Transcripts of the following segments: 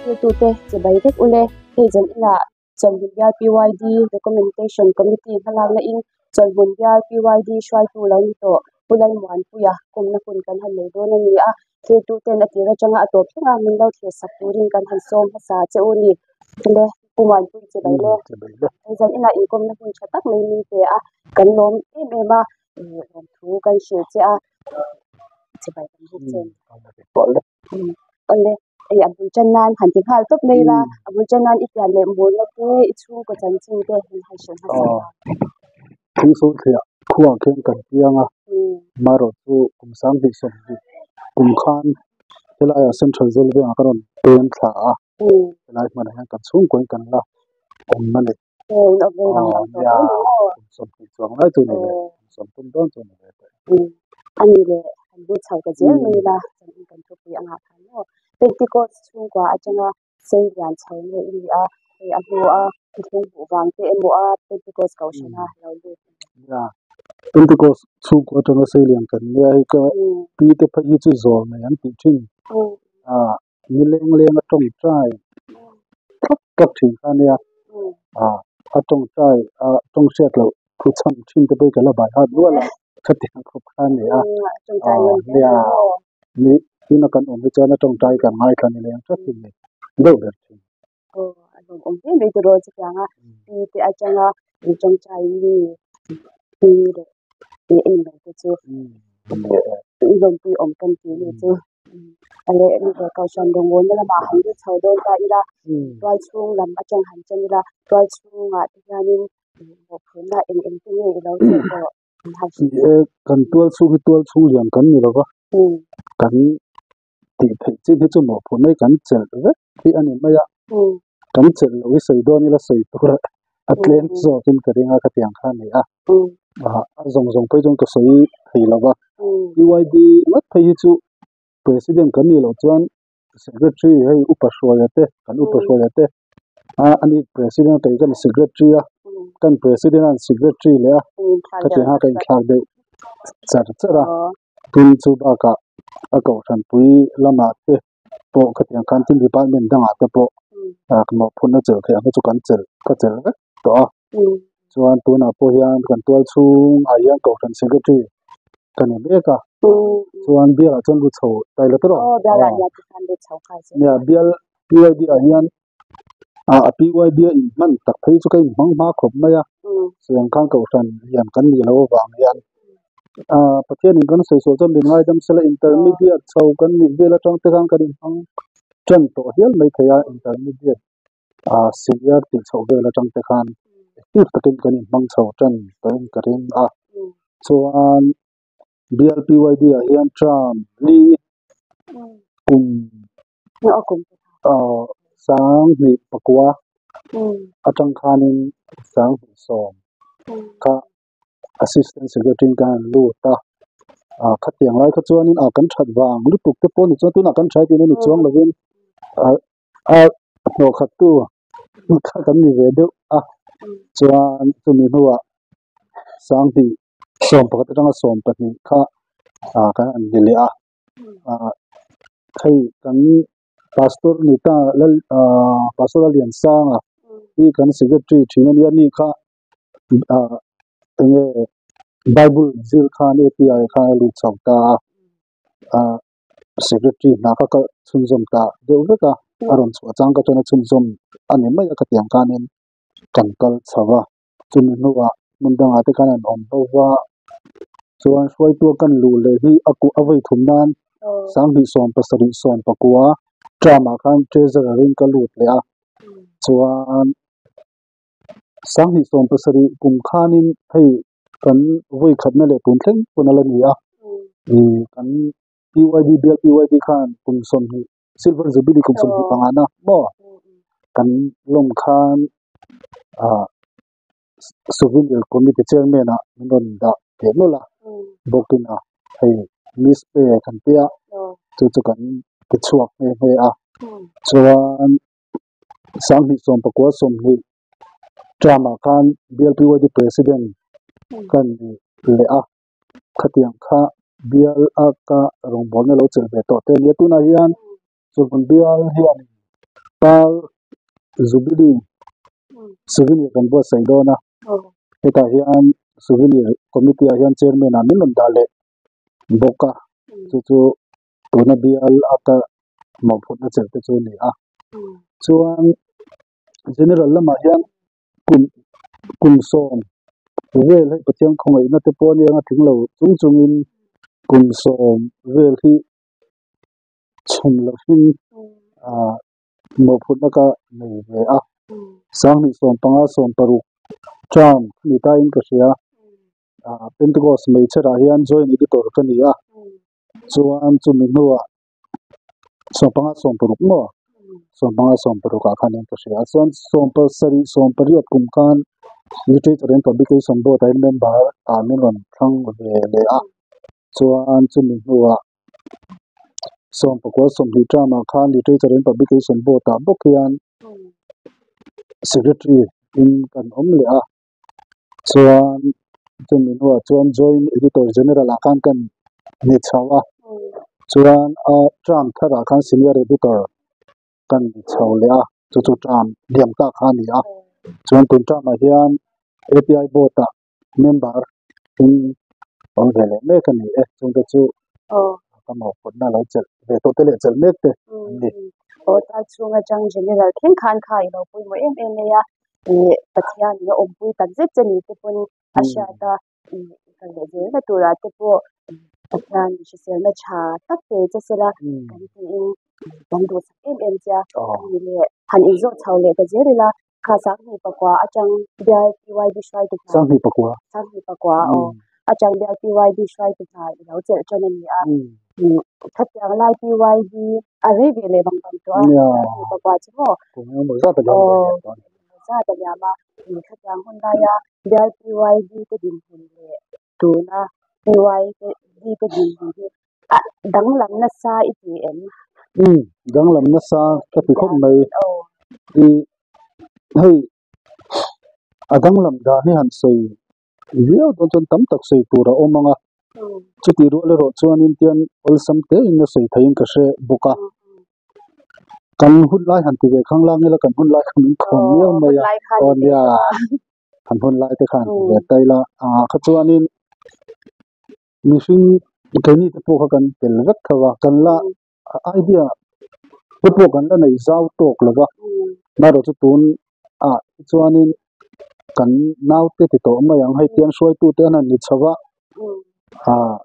Thiltute chibai vek ule. Hei zan inah Chawlhmun Bial PYD Recommendation Committee hmalakna in Chawlhmun Bial PYD hruaitu lo ni tawh Pu Lalmuanpuia kawmna hun kan han nei dawn a ni a. Thiltuten a tir atanga a tawp thleng a min lo thlir sak turin kan han sawm hmasa che u ni. Ule Pu Muanpui chibai le. Hei zan inah inkawmna hun tha tak mai min pe a, kan lawm em em a, lawmthu kan hrilh che a, chibai kan buk che a ni. Awle, hei a bul tan nan han ti nghal tawp mai ila, a bul tan nan i pian leh murna te, i chhungkaw chanchin te min han hrilh hmasa ta. Thingso thliah khuaah khian kan piang a, marawh chu kum sanghnih sawmhnih kum khan helaiah Central Jail vengah ka rawn peng thla a, helai hmunah hian kan chhungkawiin kan la awm a ni. Nia, kum sawmhnih chuang lai chu ni ve, kum sawmthum dawn chu ni ve tawh e. A ni leh, han lut chho ta zel mai ila, chanchin kan thupui a ngah khan maw. Pentecost chhungkua atanga sei lian chho nge i ni a, hei a hnu a thuthlung hmuh vang te emaw a Pentecost kohhrana lo lut a ni. Nia, Pentecost chhungkua atanga sei lian kan nia, hei ka pi te phei hi chu zawl nei an tih thin. Ni leng leng a tawngtai thlap thlap thin kha ania, a tawngtai a tawng hriat loh thu chhan thin te pawh hi ka la bai hat nual a, khatiang khawp kha a ni a, nia ni ina kan awm hi chuan a tawngtai kan ngaithla ni leng tlat hi ni deuh ber thin. Aw a lawmawm hle mai tiraw chutianga pi te atanga tawngtai mi pi leh eng lo te chu lawmpui awm kan tih ni chu a leh mipa kohhran rawngbawlna lamah han lut chho dawn ta ila tual chhung lam atang han chen ila tual chhungah te hianin mawhphurhna eng eng te nge i lo chelh tawh an han hrilh Ni e, kan tual chhung hi tual chhung lian kan ni lova, kan tih theih chin hi chu mawhphurhna hi kan chelh vek hi a ni mai a, kan chelh loh hi sawi dawn ila sawi tur a tlem zawkin ka ring a khatiang kha a ni a, a zawng zawng phei chuan ka sawi thei lo va, PYD ngawt phei hi chu President kan nih loh chuan Secretary hei upa hruaia te kan upa hruaia te a ani President kei kan Secretary a, kan President a an Secretary leh a, khatiang kha ka inthlak deuh char char a, tin chu bakah a kohhranpui lamah te pawh khatiang khan tin department dangah te pawh mawhphurhna chelh theih ang te chu kan chelh ka chelh vek tawh a chuan tunah pawh hian kan tual chhungah hian kohhran secretary ka ni mek a chuan bialah chuan lu chho tai la tawh nia bial P_Y_D ah hian a P_Y_D a inhman tak phei chu ka inhmang hma khawp mai a chuan khan kohhran lian kan nih loh avang hian Pathianin kan sawi sual chuan min ngaidam sela intermediate chho kan nih vel atang te khan kan inhmang tan tawh hial mai thei a intermediate senior tih chhoh vel atang te khan active takin kan inhmang chho tan tawhin ka ring a chuan B_L_P_Y_D ah hian term li kum sanghnih pakua atang khanin sanghnih sawm kha Assistant Secretary in kan han lut a, ah khatiang lai kha chuanin ah kan that vang lutuk te pawh ni chuan tunah kan tha tihna ni chuang lovin ah a hnawh khat tu kha kan ni ve deuh a chuan chumi hnuah sanghnih sawm pakhat atanga sawm pahnih kha ah kan han ni leh a ah hei kan pastor ni ta lal ah pastor Lalliansanga hi kan secretary thin a nia ni kha. ah enge bible zir khan A_P_I khan a lut chho ta a ah secretary hna kha ka chhunzawm ta deuh vek a a rawn chhuah chang ka chuan a chhunzawm a ni mai a khatiang khanin kan kal chho a chumi hnuah hmun dangah te khan an awm bo va chuan hruaitu a kan luh leh hi a kuh a vei thum nan sanghnih sawm pasarih sawm pakua term ah khan treasurer in ka lut leh a chuan. Sanghnih sawm pasarih kum khanin hei kan vawi khatna leh tun thleng pawn a la ni a, ih kan PYD bial PYD khan kum sawmhnih silver jubilee kum sawmhnih pangana maw kan lawm khan ah souvenir committee chairman ah min rawn dah teh nawlh a bawkin a hei miss pe kan tia chu chu kan ti chhuak nghe nghe a chuan. Sanghnih sawm pakua sawmhnih term-ah khan BLPYD President ka ni leh a, khatiang kha bial a ka rawngbawlna lo chelh ve tawh te a nia. Tunah hian Chawlhmun bial hian. Pearl Jubilee Souvenir kan buatsaih dawn a, hetah hian Souvenir Committee ah hian Chairman ah min rawn dah leh bawk a, chu chu tuna bial ata mawhphurhna chelh te chu a ni a. Chuan General lamah hian kum kum sawm vel hei Pathian khawngaihna te pawh a nia anga tling lo chung chungin kum sawm vel hi chhun lovin ah mawhphurhna ka nei ve a, sanghnih sawm panga sawm paruk term ka ni tain ka hria ah Pentecost hmeichherah hian joint editor ka ni a, chuan chumi hnuah sawm panga sawm paruk maw sawm panga sawm paruk ah khan ka hria chuan sawm pasarih sawm pariat kum khan literature and publication board ah hian member ah min rawn thlang ve leh a chuan chumi hnuah sawm pakua sawmhnih term ah khan literature and publication board ah bawk hian secretary in kan awm leh a chuan chumi hnuah chuan joint editor general ah khan kan ni chho a chuan a term tharah khan senior editor kan ni chho leh a chu chu term liam tak kha a ni a chuan tun term ah hian A_P_I board ah member in awm ve leh mek a ni e chungte chu ka mawhphurhna lo chelh ve tawh te leh chelh mek te an ni. Aw tal chhung atang general thleng khan kha i lo pawimawh em em mai a ih Pathian in a awmpui tak zet che ni te pawn a hriat a ih kal leh zelna turah te pawh Pathian hriselna tha tak pe che sela kan tiin kan duhsak em em che a ani leh han inzawh chho leh ta zel ila Kha Sanghnih pakua atang bial PYD hruaitu hna. Sanghnih pakua. Sanghnih pakua aw. Atang bial PYD hruaitu hna i lo chelh tan a ni a. Khatiang lai PYD a rei ve leh bang bang tawh a. Sanghnih pakua chu maw. Kum engemaw zat a liam ve leh tawh a ni. Engemaw zat a liam a. Khatiang hun laia bial PYD te dinhmun leh tuna PYD te dinhmun hi a danglam nasa i ti em? Umm danglam nasa ka ti khawp mai. I hei a danglam dan hi han sawi viau dawn chuan tam tak sawi tur a awm ang a, chutih rual erawh chuanin tian awlsam te in a sawi theihin ka hre bawk a. Kan hun lai han ti ve khang lang ila kan hun lai kha min khawm miau mai a, aw nia kan hun lai te kha han ti ve ta ila kha chuanin mihring keini te pawh kha kan tel vek tho a, kan la idea te pawh kan la nei zau tawk lo va, amaherawh chu tun ah chuanin kan naute ti tawh mai ang hei tiang hruaitu te an han ni chho va ah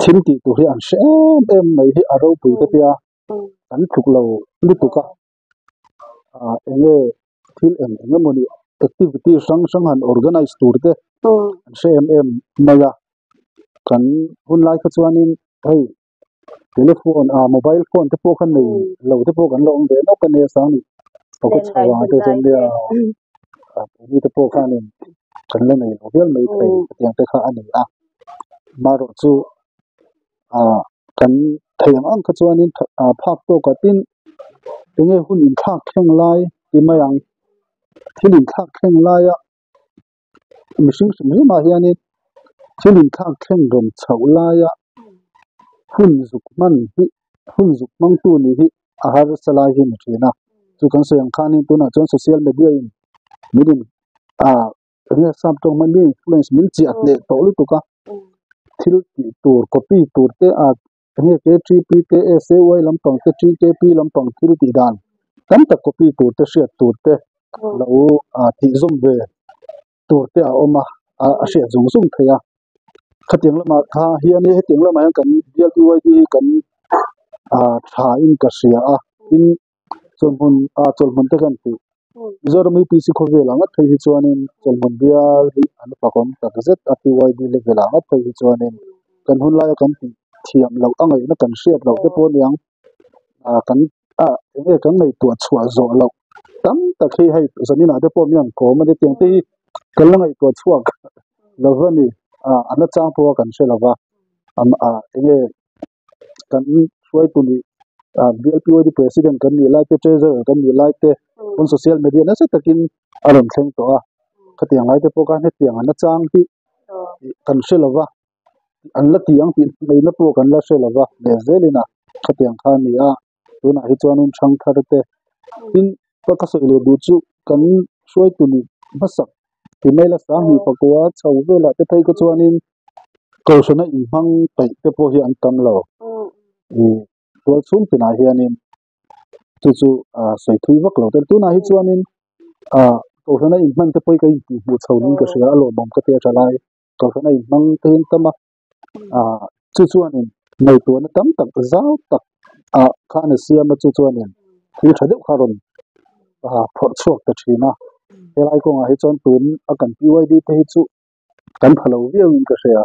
thil tih tur hi an hre em em mai hi a ropui ka tia kan tluk lo lutuk a ah eng nge thil eng eng emawni activity hrang hrang han organize tur te an hre em em mai a kan hun lai kha chuanin hei telephone ah mobile phone te pawh kha nei lo te pawh kan la awm ve nawk a nia sang pakhat chho ang te chuan nia mi te pawh khanin kan la nei lo vial mai thei hetiang te kha a ni a amaherawh chu ah kan thei ang ang kha chuanin ah phak tawkah tin enge hun inthlak thleng lai ti mai ang thil inthlak thleng laia mihring hrim hrim ah hianin thil inthlak thleng rawn chhoh laia hun zuk hman hi hun zuk hmangtu nih hi a harsa lai hi a ni thin a chu kan sawi ang khanin tunah chuan social media in min in ah enge sap tawng hman mi influence min chiah hneh tawh lutuk a thil tih tur copy tur te ah enge K_T_P te S_A_Y lampang te T_K_P lampang thil tih dan tam tak copy tur te hriat tur te lo ah tih zawm ve tur te a awm a a hriat zung zung theih a khatiang lamah kha hian hetiang lamah hian kan bial P_Y_D hi kan ah tha in ka hria a tin chawlhhmun ah chawlhhmun te kan tih Mizoram U_P_C khawvelah ngat phei hi chuanin chawlhhmun bial hi an fakawm tak zet a P_Y_D level ah ngat phei hi chuanin kan hun laia kan tih thiam loh a ngaihna kan hriat loh te pawh a niang ah kan ah eng nge kan ngaihtuah chhuah zawh loh tam tak hi hei zaninah te pawh mi an kawm a ni tiang te hi kan la ngaihtuah chhuak lo va ni ah a nachang pawh a kan hre lo va ah eng nge kan hruaitu nih ah B_L_P_Y_D president kan nih lai te treasurer kan nih lai te pawn social media nasa takin a rawn thleng tawh a khatiang lai te pawh khan hetiang a nachang hi kan hre lo va. An la ti ang tih hmeina pawh kan la hre lo va, leh zelin a khatiang kha a ni a, tunah hi chuanin thangthar te. Tin, ka ka sawi leh duh chu kan hruaitu nih hmasak ti mai la 2004 chho velah te phei kha chuanin kohhrana inhmang peih te pawh hi an tam lo. Ih tual chhung tinah hianin chu chu ah sawi thui vak lo te tunah hi chuanin ah kohhrana inhman te pawh hi ka intihhmuh chho niin ka hria a lawmawm ka ti a tha lai. Kohhrana inhmang te hi an tam a, ah chu chuanin ngaihtuahna tam tak zau tak ah khan a siam a chu chuanin thil tha deuh kha a rawn ah phawrh chhuak ta thin a. Helai kawngah hi chuan tun a kan PYD te hi chu kan pha lo viau in ka hria.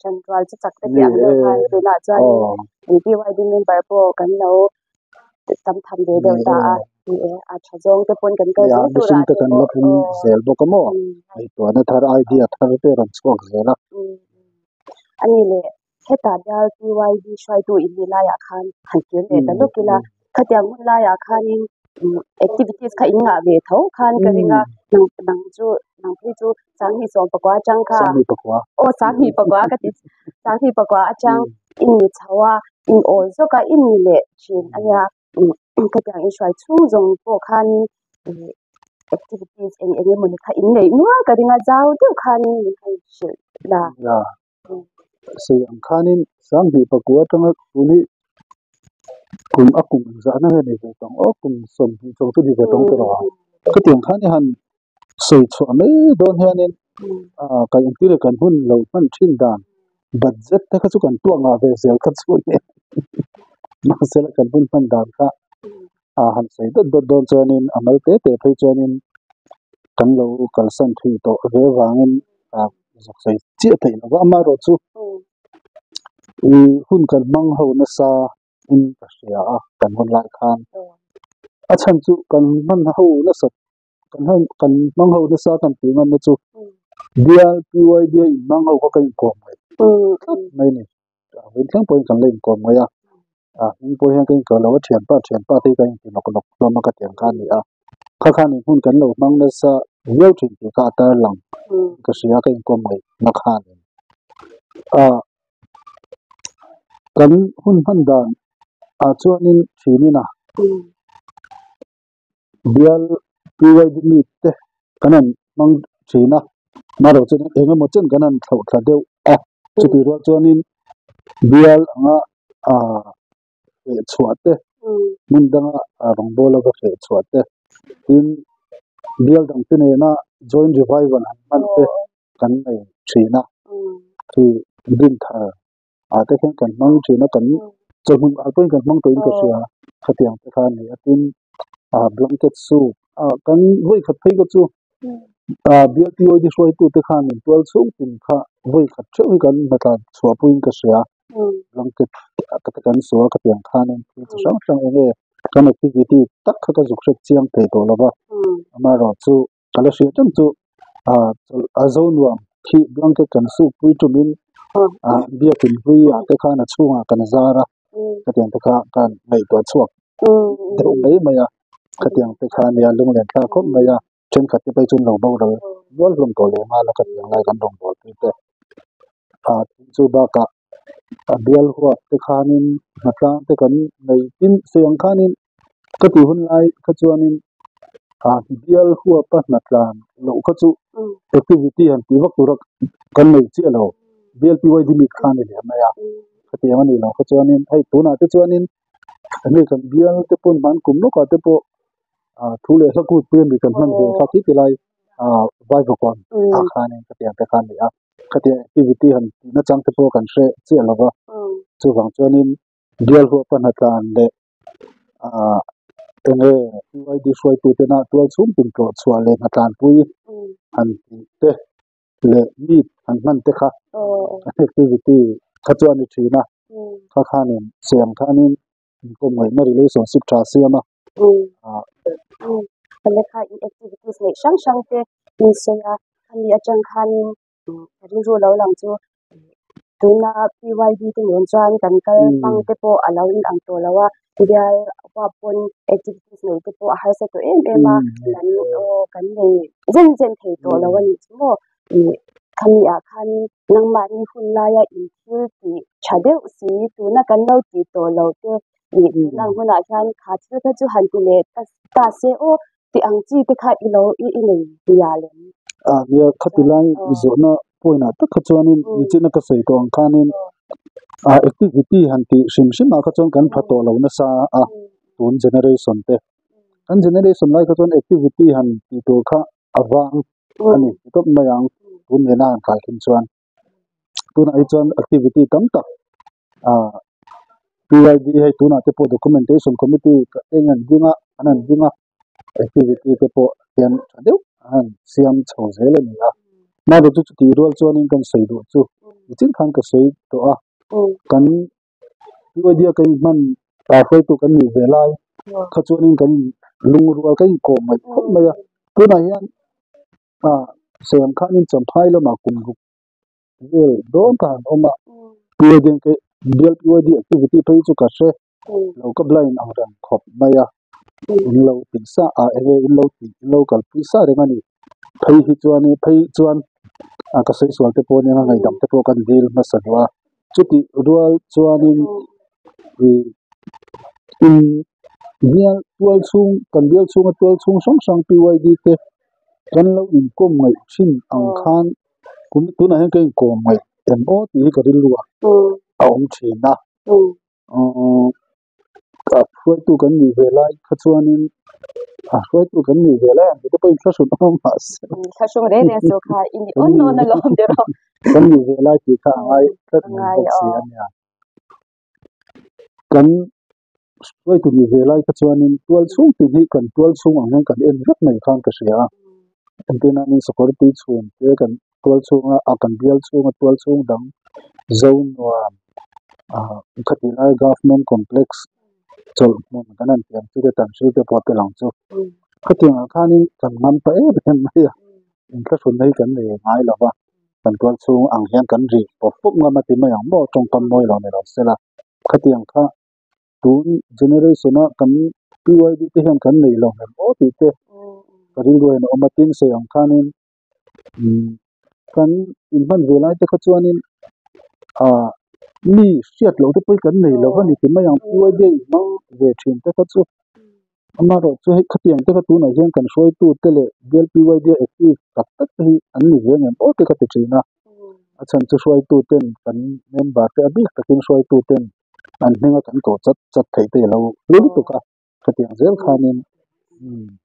Chantual chu chak te tih ang deuh khan tunah chuan PYD member pawh kan lo tam tham ve deuh ta a, ni e, a tha zawng te pawn kan kal zel tur ah te kan la pung zel bawk a maw? Ngaihtuahna thar idea thar te rawn chhuak zel a. A ni le, hetah bial PYD hruaitu in nih laiah khan han kir leh ta lawk ila, khatiang hun laiah khanin activities kha in ngah ve tho khan ka ring a, nang nang chu nang phei chu 2019 atang kha 2004. Aw 2004 ka ti 2004 atang in ni chho a, in awl zawk a, in ni leh thin a nia, khatiang in hruai chhung zawng pawh khanin activities eng eng emawni kha in neih nual ka ring a, zau deuh khanin min han hrilh la. Ya, sei ang khanin 2004 atanga tun hi kum a kum zahna nge nei ve tawng aw kum 20 chuang chu ni ve tawng tawh lo a. Khatiang khan i han sawi chhuah mai dawn hianin ah kan engtir leh kan hun lo hman thin dan budget te kha chu kan tuah ngah ve zel kha chu nia. Mahse kan hun hman dan kha ah han sawi dawt dawt dawn chuanin a mal te te phei chuanin kan lo kalsan thui tawh ve vangin ah zuk sawi chiah theih lova amaherawh chu ih hun kan hmang ho nasa in ka hria a kan hun lai khan a chhan chu kan hman ho nasa kan han kan hmang ho nasa kan tih ngamna chu bial PYD a inhmang ho kha ka inkawm ngaih tlat mai ni vawiin thleng pawhin kan la inkawm ngaih a ah hming pawh hian ka inkawm lo a thianpa thianpa te hi kan inti nawk nawk hlawm a ka tiang kha a ni a kha khan in hun kan lo hmang nasa viau thin tih kha a tarlang ka hria ka inkawm ngaih na khanin ah kan hun hman dan ah chuanin thinin a bial PYD meet te kan han hmang thin a marawh chuan eng emaw chen kan han thlauh thla deuh a chutih rual chuanin bial anga ah feh chhuah te hmun danga rawngbawla va feh chhuah te tin bial dang te nena joint revival han hman te kan nei thin a khi dinthar ah te khian kan hmang thin a kan chawhmun ah pawhin kan hmang tawhin ka hria khatiang te kha a ni a tin ah blanket soup ah kan vawi khat phei kha chu ah bial POD hruaitu te khanin tual chhung tin kha vawi khat theuh hi kan hna chhuah puiin ka hria blanket te kan sual khatiang khanin thil chi hrang hrang eng nge kan activity tak kha ka zuk hret chiang thei tawh lo va amaherawh chu ka la hriat reng chu ah a zo nuam khi blanket kan suk pui tumin ah biakin hlui ah te khan a chhungah kan zar a khatiang te kha kan ngaihtuah chhuak deuh mai mai a khatiang te kha nia lunglen thlak khawp mai a thenkhat te phei chuan lo boral nual hlawm tawh leh nghal a khatiang lai kan rawngbâwl pui te ah chu bakah a bial huat te khanin hnatlang te kan nei tin sawi ang khanin ka tih hun lai kha chuanin ah bial huapa hnatlan loh kha chu activity han tih vak tura kan nei chiah lo bial PYD meet kha a ni leh mai a khatiang a nih loh kha chuanin hei tunah te chuanin enge kan bial te pawn hman kum lawkah te pawh ah thu leh hla kut pui a mi kan hman ve kha khi ti lai ah vaivakawn ah khanin khatiang te kha a ni a khatiang activity han tih nachang te pawh kan hre chiah lo va chuvang chuanin bial huapa hnatlan leh ah enge PYD hruaitu tena tual chhung tin tlawh chhuah leh hnatlanpui han tih te leh meet han hman te kha activity kha chu a ni thin a kha khanin siam khanin inkawm ngaihna relationship tha siam a ah. Kha in activities neih hrang hrang te in sawi a khami atang khanin ka rilru lo lang chu tuna PYD te nen chuan kan kal hmang te pawh a lo in ang tawh lo a bial huap pawn activities nei te pawh a harsa tawh em em a kan aw kan nei zen zen thei tawh lo a nih chu maw ih khami ah khanin nangmahni hun laia in thil tih tha deuh si tuna kan lo tih tawh loh te. Ih tun ang hunah hian kha thil kha chu han ti leh ta ta se aw tih ang chi te kha i lo i i nei mial em? A nia khati lai zawhna point ah tak kha chuanin nichina ka sawi tawh ang khanin ah activity han tih hrim hrim ah kha chuan kan pha tawh lo nasa a tun generation te. Kan generation lai kha chuan activity han tih tur kha a vang a ni tawp mai ang tun nena han kai thin chuan. Tunah hi chuan activity tam tak ah PYD hei tunah te pawh documentation committee eng an ding a an han ding a activity te pawh hian tha deuh an han siam chho zel a ni a. Mahni chu chutih rual chuanin kan sawi duh chu nichin khan ka sawi tawh a kan PYD a kan inhman ah hruaitu kan nih ve lai kha chuanin kan lungrual kan inkawm ngaih khawp mai a. Tunah hian ah sawi ang khanin Champhai lamah kum ruk vel dawn ka han awm a PYD bial PYD activity phei chu ka hre lo ka blind ang reng khawp mai a in lo tih sa ah enge in lo tih in lo kalpui sa reng a ni phei hi chuan phei chuan ah ka sawi sual te pawh ania ngaihdam te pawh kan dil hmasa duh a chutih rual chuanin ih in bial tual chhung kan bial chhunga tual chhung hrang hrang PYD te kan lo inkawm ngaih thin ang khan kum tunah hian ka inkawm ngaih em aw tih hi ka rilru a a awm thin a ka hruaitu kan nih ve lai kha chuanin a hruaitu kan nih ve lai ang tih te pawh inthlahrun awm mahse Thlahrung reng reng chu kha i ni awn awn alawm ti rawh. Kan nih ve lai tih kha a ngai tlat mai bawk si a nia. Kan hruaitu nih ve lai kha chuanin tual chhung tih hi kan tual chhung ang hian kan en vek mai khan ka hria a. Entirna nin sakawr tui chhun te kan tual chhunga a kan bial chhunga tual chhung dang zo nuam ah khatih lai government complex chawlh hmun kan han tih ang chu te tan hril te pawh a tel ang chu. Khatiang ah khanin kan ngam ta em em mai a, inthlahrunna hi kan nei ngai lo va, kan tual chhung ang hian kan ri pawp pawp ngam a ti mai ang maw tawngkam mawi lo ni lo sela. Khatiang kha tun generation a kan PYD te hian kan nei lo ngem aw tih te ka rilru hian a awm a, tin sawi ang khanin kan inhman ve lai te kha chuanin ah mi hriat loh te pawh hi kan nei lo a ni ti mai ang PYD a inhmang ve thin te kha chu amaherawh chu hei khatiang te kha tunah hian kan hruaitu te leh bial PYD a active tak tak te hi an ni ve ngem aw te ka ti thin a, a chhan chu hruaitu ten kan member te a bik takin hruaitu ten an hminga kan koh chat chat theih te i lo hlu lutuk a khatiang zel khanin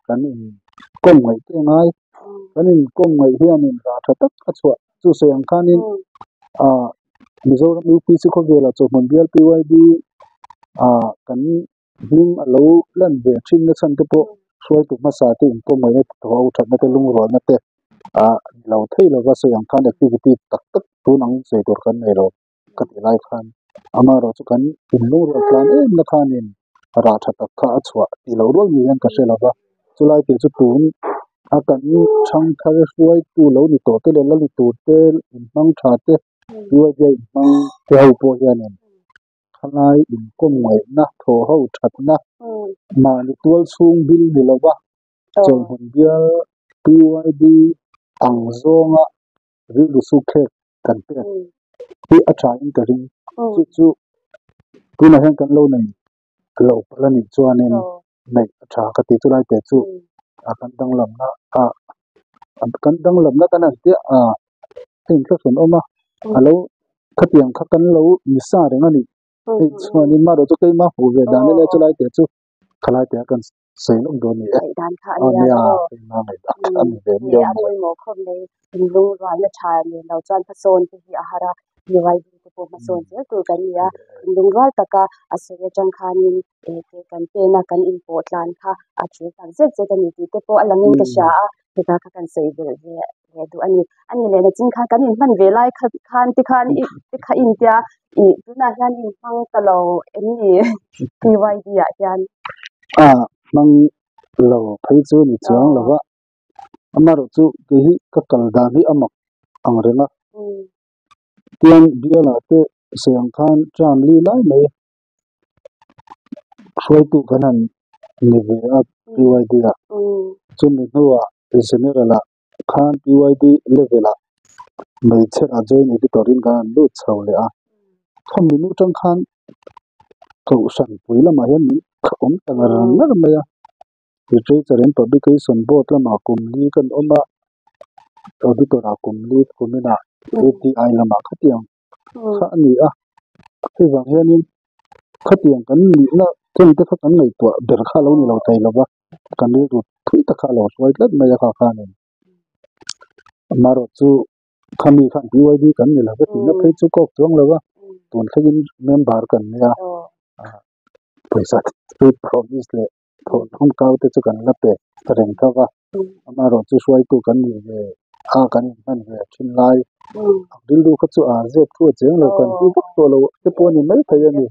kan inkawm ngaih te ngai kan inkawm ngaih hianin rah tha tak a chhuah chu sawi ang khanin ah Mizoram UPC khawvelah chawhmun bial PYD ah kan hming a lo lan ve thin na chhan te pawh hruaitu hmasa te inkawm ngaihna te thaw ho thatna te lungrualna te ah lo thei lova sawi ang khan activity tak tak tun ang sawi tur kan nei lo. Ka tih lai khan amaherawh chu kan inlungrual tlan em na khanin rah tha tak kha a chhuah tih loh rual ni hian ka hre lo va, chulai tih chu tun a kan thangthar hruaitu lo ni tawh te leh la ni tur te inhmang tha te PYD a inhmang te ho pawh hianin thalai inkawm ngaihna thaw ho thatna mahni tual chhung bil ni lo va chawlhmun bial PYD ang zawnga rilru sukthlek kan pek hi a tha in ka ring chu chu tunah hian kan lo nei lo palh a nih chuanin neih a tha ka ti chulai te chu a kan danglamna ah kan danglamna kan han tia ah a inthlahrun awm a a lo khatiang kha kan lo ni sa reng a nih hei chuanin marawh chu keimah hmuh ve dan ania chulai te chu khalai te a kan sawi lawk dawn ni e. Ngaihdan kha a nia tiraw? Keimah ngaihdan kha a ni ve miau a mai. Pawimawh khawp mai. Inlung rualna tha nen lo chuan hmasawn te hi a har a, PYD te pawh hmasawn zel tur kan ni a. Inlung rual taka a sawi atang khanin eh ke kan pen a kan inpawh tlan kha a tul tak zet zet a ni tih te pawh a langin ka hria a, heta kha kan sawi belh ve leh duh a ni. A ni leh nachin khan kan inhman ve lai kha khan tikhan i tikha intia ih tunah hian inhmang ta lo em ni PYD ah hian? A hmang lo phei chu ni chuang lo va, amaherawh chu kei hi ka kal dan hi a mak ang reng a. Tiang bialah te sawi ang khan term li lai mai hruaitu kan han ni ve a PYD ah chumi hnuah General ah khan PYD level ah hmeichhe ah joint editor in kan han lut chho leh a, khami nu tang khan. Kohhran pui lamah hian min awm ta ngar ngar mai a, Literature and Publication Board lamah kum li kan awm a, Auditor ah kum li kuminah ATI lamah khatiang kha a ni a, hei vang hianin khatiang kan nihna chen te kha kan ngaihtuah ber kha a lo ni lo thei lo va, kan rilru thui tak kha a lo hruai tlat mai a kha khanin. Amaherawhchu chu khami khan BYD kan ni lo va tihna phei chu kawk chuang lo va, tun thlengin member kan nia, pawisa state province leh thawhthawng kau te chu kan la pe reng tho va, amaherawhchu chu hruaitu kan nih ve a kan inhman ve thin lai ang rilru kha chu a zep thu a cheng lo kan pu vak tawh lo te pawh a ni mai thei a ni.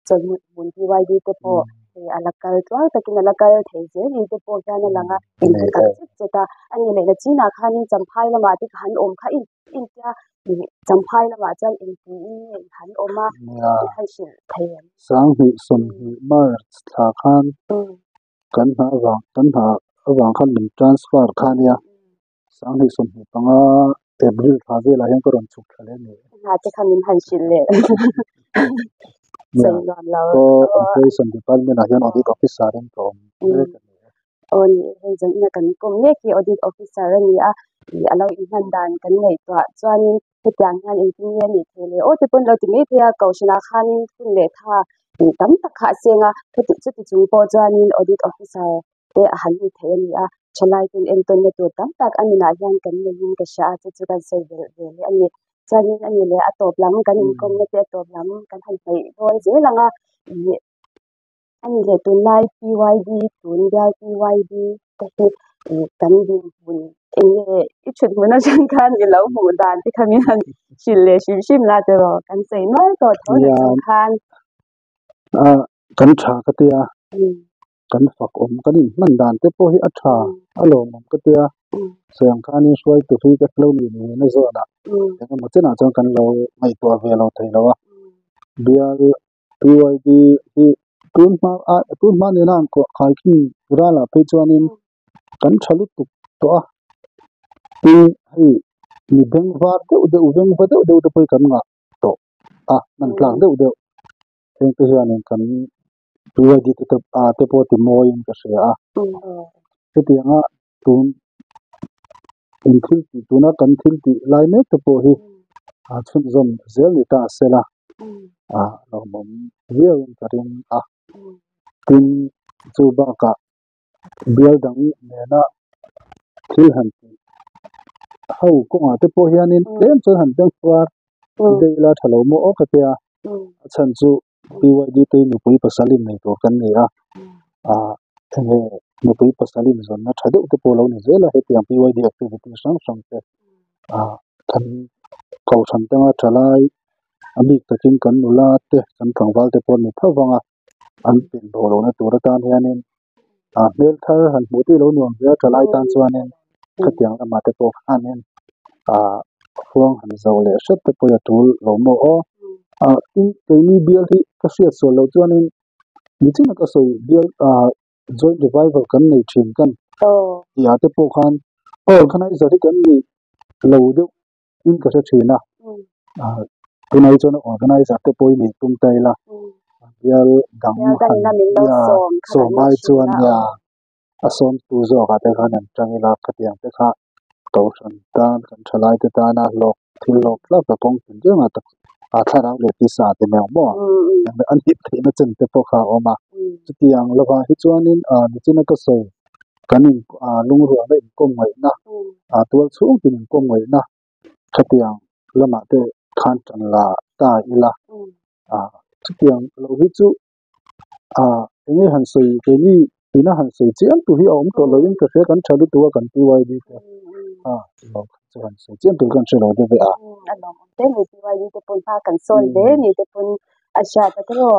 Chawlhmut hmun PYD te pawh hei a la kal tluang takin a la kal thei zel ni te pawh hian a lang a, in hmu tak zet zet a. A ni leh nachinah khanin Champhai lamah te ka han awm kha in intia ih Champhai lamah chuan engtiin nge in han awm a tih kha i hrilh thei em? Sanghnih sawmhnih March thla khan kan hna avang kan hna avang khan min transfer kha a nia. Sanghnih 25 April thla velah hian ka rawn chhuk thla leh a ni. Hna te kha min han hrilh leh sawi nuam lo. Operation Department ah hian Audit Officer in ka awm mek a ni e. Aw ni e, hei zawng ina kan kawm mek hi Audit Officer a ni a, ih a lo inhman dan kan ngaihtuah chuanin hetiang hian engtin nge a nih theih le aw te pawn lo ti mai thei a, Kohhranah khanin hun leh tha ih tam tak kha a seng a, chuti chung pawh chuanin Audit Officer te a han ni thei a ni a, thalai ten entawnna tur tam tak a nunah hian kan neiin ka hria a, chu chu kan sawi belh ve leh a ni. Chuanin a ni leh a tawp lam kan inkawmna te a tawp lam kan han hnaih dawn zel ang a, ih a ni leh tunlai PYD tun bial PYD te hi ih kan dinhmun eng nge i thut hmun atang khan i lo hmuh dan te kha min han hrilh leh hrim hrim la tiraw kan sawi nual tawh tho na chung khan. Kan tha ka tia. Kan fak awm kan inhman dan te pawh hi a tha a lawmawm ka tia sawi ang khanin hruaitu hi ka lo nih ngei na zawnah eng emaw chenah chuan kan lo ngaihtuah ve lo thei lo a bial PYD hi tun hma a tun hma nena an kuah khaikhin ralah phei chuanin kan tha lutuk tawh a tin hei mi bengvar deuh deuh vengva deuh deuh te pawh hi kan ngah tawh a hman tlak deuh deuh heng te hianin kan PYD te te pawh ti mawiin ka hria a. Chutianga tun in thil tih tuna kan thil tih lai mek te pawh hi a chhunzawm zel ni ta se la a lawmawm viauin ka ring a. Tin, chu bakah bial dang nena thil han tih ho kawngah te pawh hianin tlem chuan han bengchhuar daih ila tha lo maw aw ka tia. A chhan chu PYD te nupui pasal innei tur kan ni a, ah enge nupui pasal inzawnna tha deuh te pawh lo ni zel a, hetiang PYD activity hrang hrang te ah kan kohhran tanga tha lai a bik takin kan nula te kan tlangval te pawh an ni tho vang a, an pen bo lohna tur atan hianin ah hmel thar han hmuh tih lo nuam hle a tha lai tan chuanin khatiang lamah te pawh khanin ah khuang han zo leh hret te pawh hi a tul lo maw aw ah tin keini bial hi ka hriat sual loh chuanin nichin a ka sawi bial ah joint revival kan nei thin kan tih ah te pawh khan organizer hi kan ni lo deuh in ka hre thin a ah tunah hi chuan organizer te pawh hi nei tum ta ila bial dang han nia sawm ai chuan nia a sawmtu zawkah te khan an tang ila khatiang te kha kohhran tan kan thalai te tana hlawk thil hlawk tlak a kawng tin reng a tak a thlarau leh tisa te meuh maw an hip theihna chen te pawh kha a awm a chutiang lovah hi chuanin ah nichina ka sawi kan in ah lungrualna inkawm ngaihna ah tual chhung tin inkawm ngaihna khatiang lamah te khan tan la ta ila ah chutiang lo hi chu ah enge han sawi keini ina han sawi chiam tur hi a awm tawh loin ka hria kan tha lutuk a kan PYD te ah lo chu han sawi chiam tur kan hre lo deuh ve a. A lawmawm hle mai PYD te pawn hma kan sawn hle ni te pawn a hriat a tiraw.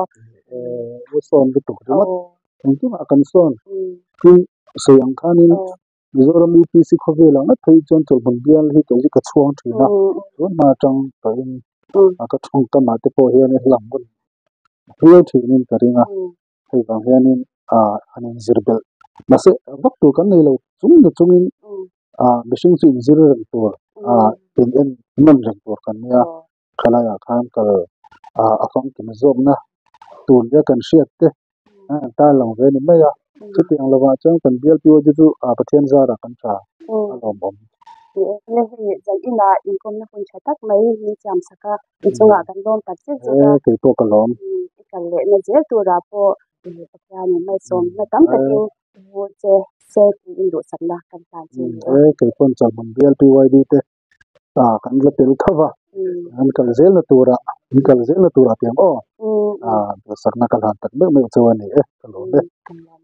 Eh sawn lutuk ringawt engkimah kan sawn tin sawi ang khanin Mizoram UPC khawvel ang ngat phei chuan chawlhhmun bial hi kei hi ka chhuang thin a, tun hma atang tawhin a ka thawngkamah te pawh hian hlang hun viau thinin ka ring a, hei vang hianin ah han inzir belh mahse vak tur kan nei lo chung na chungin ah mihring chu inzir reng tur ah. In en nawn reng tur kan nia, khalaiah khan kal a famkim zawkna tur nia kan hriat te an tarlang ve ni mai a. Chutiang lovah chuan kan bialtu te chu Pathian zarah kan tha a lawmawm. Le hei zan inah inkawmna hun tha tak mai min siam sak a, i chungah kan lawm tak zet zet a. E kei pawh ka lawm. I kal lehna zel turah pawh Pathianin malsawmna tam takin vur che se tiin duhsakna kan hlan che ni a. E kei pawn Chawlhmun bial PYD te kan la tel tho va, an kal zelna turah an kal zelna turah tiang aw duhsakna ka hlan tak meuh meuh chu a ni e, ka lawm e. Kan lawm.